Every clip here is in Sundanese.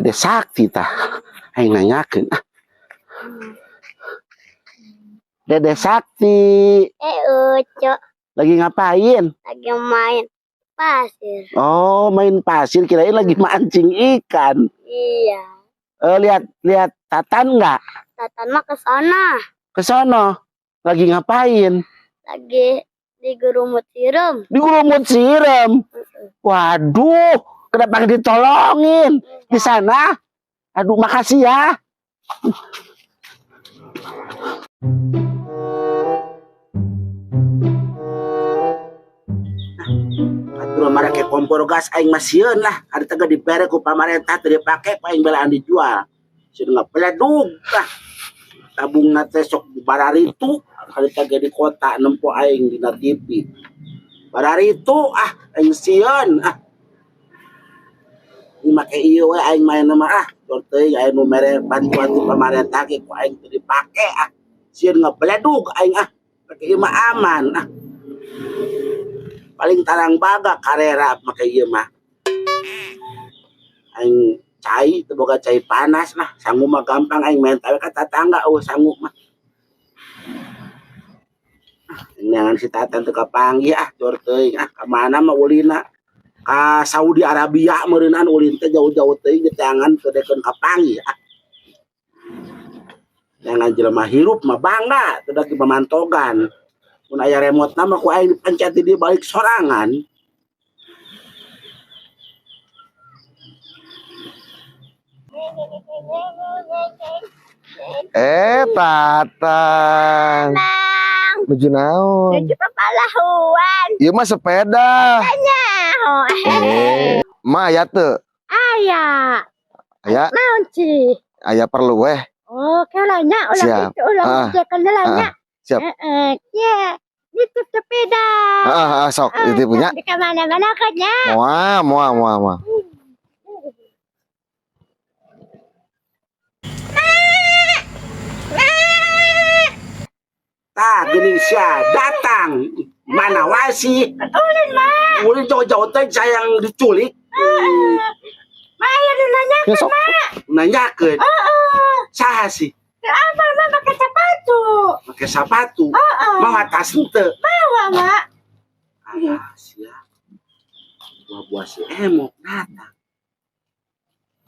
Dede Sakti tah. Aing nanyakeun ah. Dede Sakti, Eh, Uco, lagi ngapain? Lagi main pasir. Oh, main pasir, kirain lagi mancing ikan. Iya. Eh, lihat lihat Tatan nggak? Tatan mah ke sana. Ke sono. Lagi ngapain? Lagi di gerumut sirum. Di gerumut siram. Waduh, kenapa nggak ditolongin? Di sana? Aduh, makasih ya. Atuh marake kompor gas aing mah sieun lah. Ari teh dibere ku pamarentah teu dipake ku aing belaan dijual. Sieun ngabeledug lah. Tabungna teh sok bararitu kali teh di kota nempo aing dina TV. Bararitu ah, aing sieun ah. Ini make ieu we aing main mah ah. Jor teuing aya nu mere bantuan ti pamarentah ge ku aing teu dipake ah. Sieun ngabeledug aing ah. Make ieu mah aman ah. Paling tarang baga karera make ieu mah. Aing cai teu boga cai panas lah. Sangu mah gampang aing main we ka tatangga euweuh sangu mah. Ah, neangan si Tatan teu kapanggih ah, jor teuing ah, ka mana mah ulina? Ka Saudi Arabia meureunan ulin teh jauh-jauh teuing diteangan teu dekeun kapanggih ah. Neangan jelema hirup mah bangga teu daki mamantogan. Mun aya remote mah ku aing dipencet di dieu balik sorangan. Eh, Tatan. Nang, Nuju naon? nuju papalahuan. Ieu mah sepeda. Nyaho. Eh, mah aya teu? Aya. Aya, Naon sih? Aya perlu weh. Oh, kalanya ulang Siap. itu ulang kan nya. Siap. Heeh, ya. Nitip sepeda. Ah, ah, sok itu punya. Di mana-mana kan ya. Moal, moal, moal, moal. Tah, geuning sia datang. Mana wae sih? Ulin mah. Ulin jauh-jauh teh sayang diculik. Ma aya nu nanya. Ya sok. Nanyakeun. Heeh. Saha sih? Apa mah pakai sepatu? Pakai sepatu. Heeh. Mawa tas henteu? Bawa, Mak. Ah, sia. Buah-buah si Emok datang.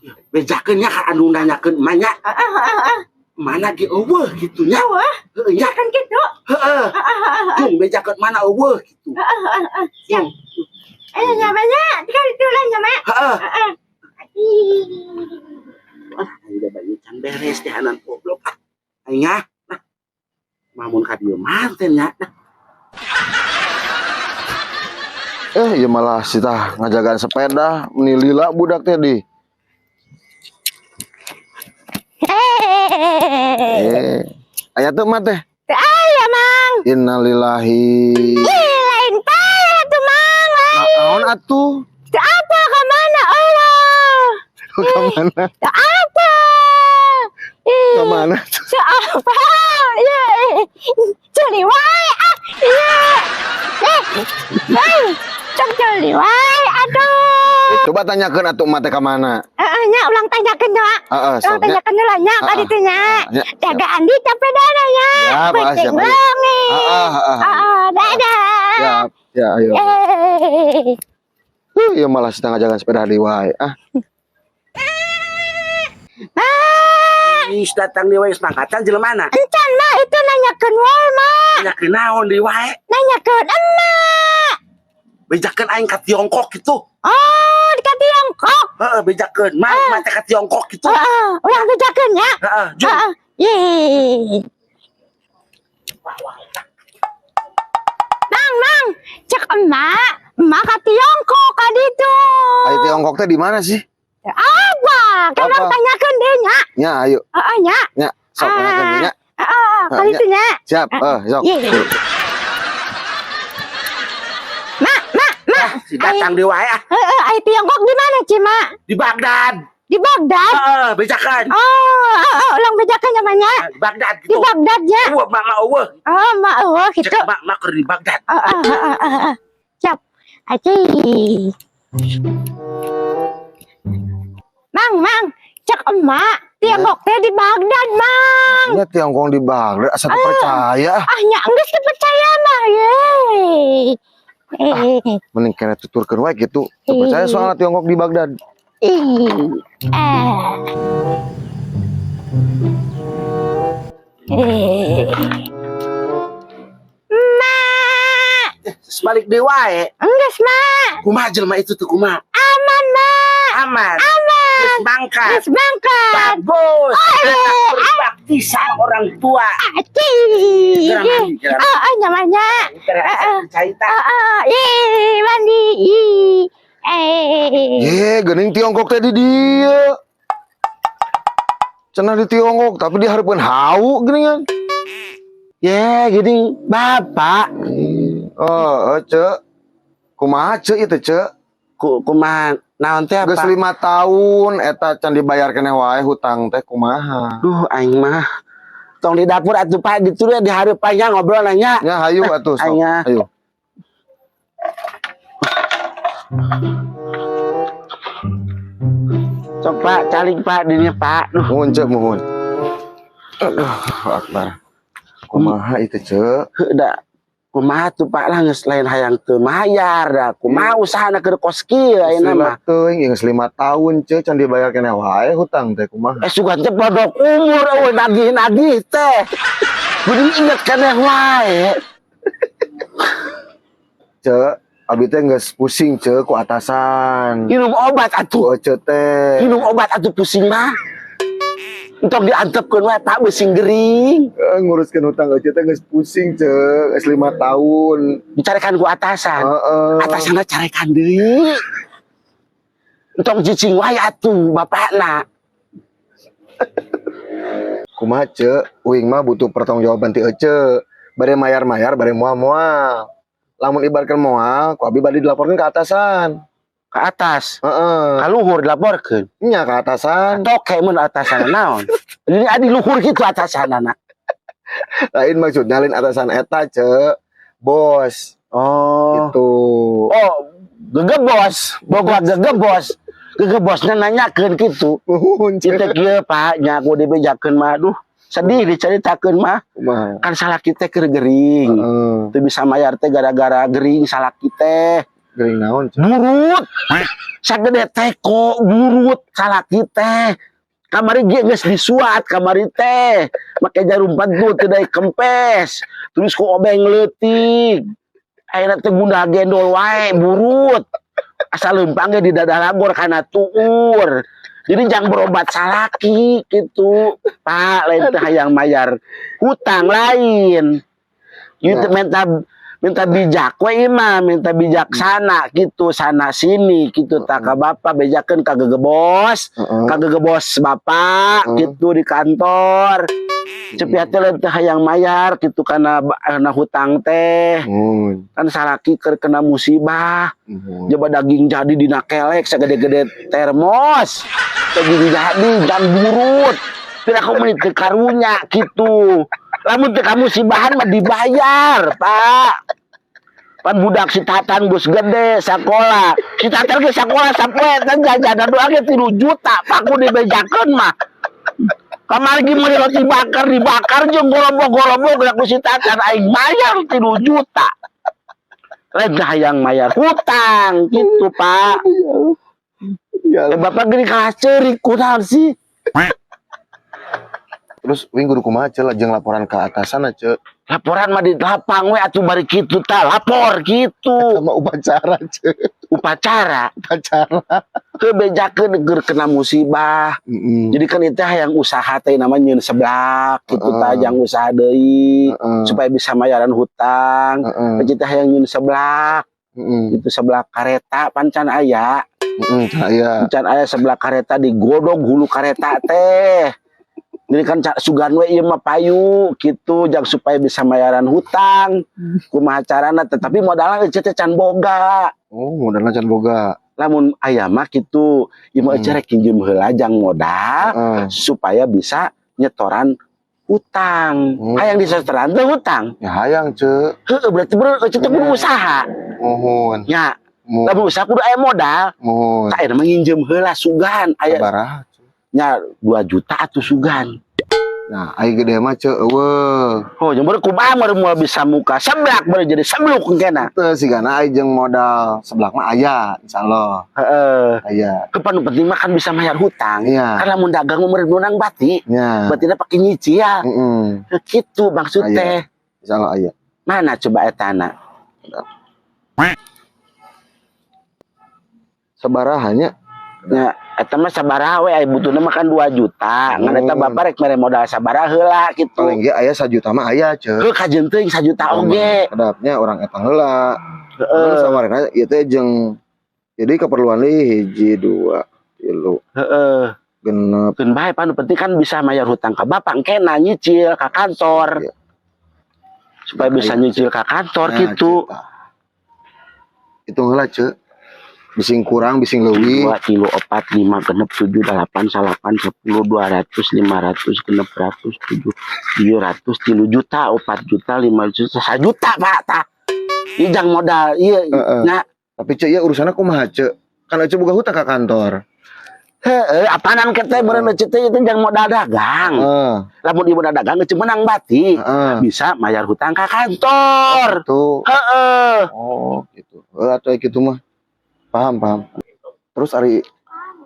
Ya, bejakeun nya ka anu nanyakeun manya. Heeh, heeh, heeh. Mana ge euweuh gitu nya. Euweuh? Heueuh nya. Kan gitu. Heeh. Jung bejakeun mana euweuh gitu. Heeh. Siap. Jung. Ayo nya nya, tinggal itu lah nya, Mak. Heeh. Heeh. Ah, aing da bayi can beres teh hanan goblok ah. Aing ah. Nah. Mamun ka dieu manten nya. Nah. Eh, ieu malah si tah ngajagaan sepeda, meni lila budak teh di. Hehehe. Eh, aya teu mah teh? Teu aya, Mang. Innalillahi. Ih, lain payah tuh, Mang. Lain. Naon atuh? Teu apa ka mana Allah? Ka mana? Teu apa? Ih, Ka mana? Teu apa? Ya, ceuli wae ah. Iya. Eh, eh, cok ceuli wae aduh. Coba tanyakeun atuh emak teh ka mana? Heeh nya, ulang tanyakeun nya. Heeh, Ulang sok nya. tanyakeun heula nya ka ditu nya. Nya, siap. Jagaan di sepedana nya. Siap, ah, Penting siap, ayo. leungit. Heeh, heeh. Heeh, dadah. Siap, ya ayo. Eh. Huh, ieu malah si tah ngajagaan sepeda deui wae. Ah, Ah, Geus datang deui wae geus mangkatan jelemana. Encan mah itu nanyakeun wae mah. Nanyakeun naon deui wae? Nanyakeun emak. Bejakeun aing ka Tiongkok gitu. Oh, di ka Tiongkok. Heeh, bejakeun. Mah mah teh ka Tiongkok gitu. Heeh, ulang bejakeun nya. Heeh, jung. Heeh. Ye. Wah, wah. Mang, mang, cek emak, emak ka Tiongkok ka ditu. Ai Tiongkok teh di mana sih? Apa? Kan Apa? tanyakeun deui nya. Nya, ayo. Heeh nya. Nya, sok tanyakeun deui nya. Heeh, ka ditu nya. Siap, eh, sok. Ye. Mak, mak, mak. Si datang deui wae ah. Heeh, ai Tiongkok di mana, Ci, Mak? Di Baghdad. Di Baghdad? Heeh, bejakeun. Oh, heeh, ulang bejakeun namanya. Di Baghdad Di gitu. Baghdad ya. Euweuh mak mah euweuh. Oh, mak euweuh gitu. Cek mak mak keur di Baghdad. Heeh, heeh, heeh. Siap. Aci. Mang, mang, Cek emak, Tiongkok teh di Baghdad, Mang. Nya Tiongkok di Baghdad, asa teu percaya. Ah, nya geus teu percaya mah, ye. Eh, Mending kena tuturkeun wae gitu. Teu percaya soalnya Tiongkok di Baghdad. Ih, eh. Eh. Mak, Sebalik deui wae. Enggeus, Mak. Kumaha jelema itu tuh, kumaha? Aman, Mak. Aman. Aman. Geus mangkat. Geus mangkat. Bagus. Anak berbakti sama orang tua. Aci. Geura mandi, geura Oh, oh, nyamannya. Geura cai tah. Oh, oh, ih, mandi. Ih. Eh. Ye, geuning Tiongkok teh di dieu. Cenah di Tiongkok, tapi dihareupeun hawu geuningan. Ye, gini bapak. Oh, Cek. Kumaha, Cek, itu, Cek? Kumaha naon teh Geus apa? 5 tahun eta can dibayar keneh wae hutang teh, kumaha? Duh, aing mah. Tong di dapur atuh, Pak, ditu di hareupannya ngobrol nanya. Ya hayu atuh, sok. Aya. Ayo. Sok, Pak, calik, Pak, dinya, Pak. Duh, Muhun, Cek, muhun. Aduh, akbar. Kumaha itu, Cek? Heuh da. Kumaha tuh, Pak, lah geus lain hayang teu mayar da. Kumaha usahana keur kos kieu ayeuna mah. Teuing geus 5 tahun, Cek, can dibayar keneh wae hutang teh, kumaha? Eh, sugan teh produk umur eueuh nagih-nagih teh. Kudu inget keneh wae. Cek, abi teh geus pusing, Cek, ku atasan. Minum obat Ku atuh. Ece teh. Minum obat atuh pusing mah. Entong diantepkeun wae, Pak, beusing gering. Eh, nguruskeun hutang Ece teh geus pusing, Cek, geus 5 tahun. Dicarekan ku atasan. Heeh. Atasanna carekan deui. Entong cicing wae atuh bapakna. Kumaha, Cek? Uing mah butuh pertanggungjawaban ti Ece. Bade mayar-mayar, bade moal-moal. Lamun ibarkeun moal, ku abi bade dilaporkeun ke atasan. Ke atas. Heeh. Ka luhur dilaporkeun. Nya ke atasan. Toke mun atasan naon. Jadi adi luhur kitu atasanana. Lain maksudnya, lain atasan eta, Cek. Bos. Oh. Gitu. Oh, gegebos, boga gegebos. Gegebosna nanyakeun kitu. Muhun, Cek. Kita kieu, Pak, nya aku dibejakeun mah, aduh, sedih diceritakeun mah. Kumaha? Kan salaki teh keur gering. Heeh. Teu bisa mayar teh gara-gara gering salaki teh. Gering naon, Cek? Burut. Sagede teko burut salaki teh. Kamari ge geus disuat kamari teh. Make jarum pentul teu daek kempes. Terus ku obeng leutik. Ayeuna teh gunda gendol wae burut. Asal leumpang ge di dadalagor kana tuur. Jadi jangan berobat salaki gitu. Pak, lain teh hayang mayar hutang lain. Gitu. Ya. Minta minta bijak we mah, minta bijaksana gitu, sana sini gitu tak ka bapak, bejakeun ka gegebos, ka gegebos bapak gitu di kantor. Cepi teh lain teh hayang mayar gitu karena hutang teh. Muhun. Kan salaki keur kena musibah. Muhun. Coba daging jadi dina kelek segede-gede termos. Daging jadi dan burut. Tidak kamu menit ke karunya gitu. Lamun teu kamu musibahan mah dibayar, Pak. Pan budak si Tatan geus gede sakola. Si Tatan ge sakola sapoe teh jajanan doang ge 3 juta, Pak, ku dibejakeun mah. Kamari ge meuli roti bakar dibakar jeung gorobok-gorobok ku si Tatan, aing bayar 3 juta. Lain hayang mayar hutang gitu, Pak. Ya. Eh, Bapak gini kalah ceurik kunaon sih? Terus wing kudu kumaha, Cek, jeung laporan ke atasan, Cek? Laporan mah di lapang we atuh, bari kitu tah lapor gitu. Sama upacara, Cek. Upacara. Upacara. Kebejakeun keur kena musibah. Jadi kan itu yang usaha teh namanya nyeun seblak gitu tah, yang usaha deui supaya bisa mayaran hutang. Kita hayang nyeun seblak gitu, seblak kareta pan can aya. Heeh, aya. Can aya seblak kareta, digodog hulu kareta teh. Jadi kan sugan we ieu mah payu gitu jang supaya bisa mayaran hutang. Kumaha carana, tetapi modalna ece teh can boga. Oh, modalna can boga. Lamun aya mah kitu, ieu mah ece rek pinjem heula jang modal supaya bisa nyetoran hutang. Hayang disetoran teh hutang? Ya hayang, Cek. Heeh, berarti bener ece teh kudu usaha. Muhun. Nya, Muhun. lamun usaha kudu aya modal. Muhun. Tah, ayeuna mah nginjem heula sugan aya. Sabaraha, Cek? Nya 2 juta atuh sugan. Nah, ai gede mah, Ceu, euweuh. Oh, jeung baru kumaha meureun moal bisa muka seblak baru jadi sebluk engkena. Teu, sigana ai jeung modal seblak mah aya, insyaallah. Heeh. Aya. Kepan nu penting mah kan bisa bayar hutang. Iya. Kan lamun dagang mah meureun meunang bati. Nya. Batina pake nyicil. Heeh. Kitu maksud Aya. teh. Insyaallah aya. Mana coba etana? Sabaraha nya? Nya eta mah sabaraha we, ai butuhna mah kan 2 juta. Ngan eta bapak rek mere modal sabaraha heula kitu. Paling ge aya 1 juta mah aya, Ceu. Heuh, kajeun teuing 1 juta oge. Kedapnya orang eta heula. Heeh. Samarina ieu teh jeung jadi keperluan deui hiji, dua, tilu, 6. Keun bae, pan nu penting kan bisa bayar hutang ka bapak engkena nyicil ka kantor. Iya. Supaya bisa nyicil ka kantor Nah, gitu. Ceu, tah. Hitung heula, Ceu. Bising kurang, bising leuwih. 2, 3, 4, 5, 6, 7, 8, 9, 10, 200, 500, 600, 7, 700, 3 juta, 4 juta, 5 juta, 1 juta, Pak, tah. Ieu jang modal, iya, nya. Tapi, Ceu, ieu urusanna kumaha, Ceu? Kan Ceu boga hutang ka kantor. Heeh, apaanan teh meureun Ceu teh itu jang modal dagang. Lamun ieu modal dagang geus menang bati. Bisa bayar hutang ka kantor. Tuh. Heeh. Oh, gitu. Heeh, atuh kitu mah. Paham, paham. Terus ari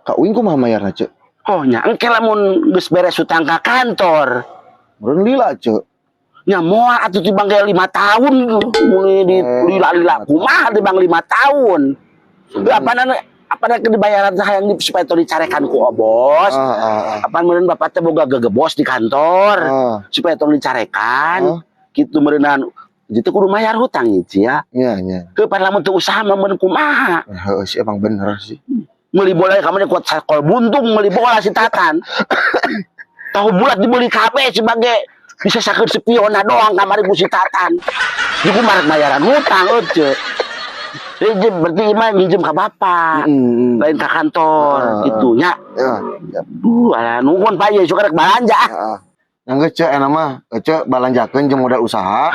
ka uing kumaha mayarna, Ceu? Oh, nya engke lamun geus beres hutang ka kantor. Meureun lila, Ceu. Nya moal atuh tibang ge 5 tahun mulai di lila-lila kumaha tibang 5 tahun. Apaanan apaanan ke dibayaran hayang di supaya teu dicarekan ku bos. Apaan meureun bapak teh boga gegebos di kantor supaya tong dicarekan. Kitu meureunnan. Jadi kudu mayar hutang ieu ya. Nya, nya. Ke pada lamun teu usaha mah meureun kumaha. Heeh sih, emang bener sih. Meuli bola kamu kuat sakol buntung meuli bola si Tatan. Tahu bulat dibeli kabeh sebagai bisa sakit spiona doang kamari ku si Tatan. Iku marek bayaran hutang euce. Jadi berarti mah minjem ke bapak, lain ke kantor, itunya. Ya, ya. Duh, alah nuhun, Pak, ye suka rek balanja. Heeh. Yang geus, Ceu, enak mah, Ceu balanjakeun jeung modal usaha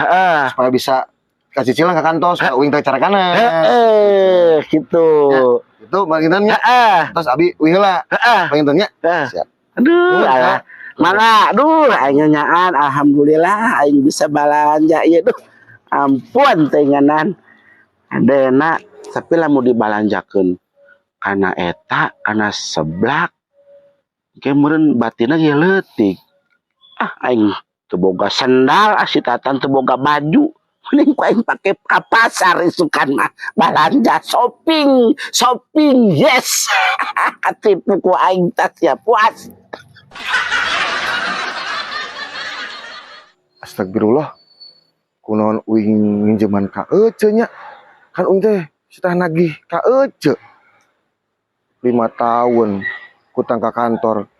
supaya bisa kacicilan ke kantor supaya uing teh carekana. Heeh, gitu. Ya, itu panginten nya. Heeh. Terus abi uing heula. Heeh. Panginten nya. Heeh. Siap. Aduh, Nuhun, alah. Kak. Mana, aduh, aing nyaan, alhamdulillah aing bisa balanja ieu, duh. Ampun teh nganan. Adena, tapi lamun dibalanjakeun kana eta, kana seblak, ke meureun batina ge leutik. Ah, aing teu boga sendal, ah si Tatan teu boga baju. Mending ku aing pake ka pasar isukan mah balanja shopping, shopping, yes. Katipu ku aing tah sia puas. Astagfirullah. Kunaon uing minjeman ka Ece nya? Kan uing teh sitah nagih ka Ece. 5 tahun kutang ka kantor.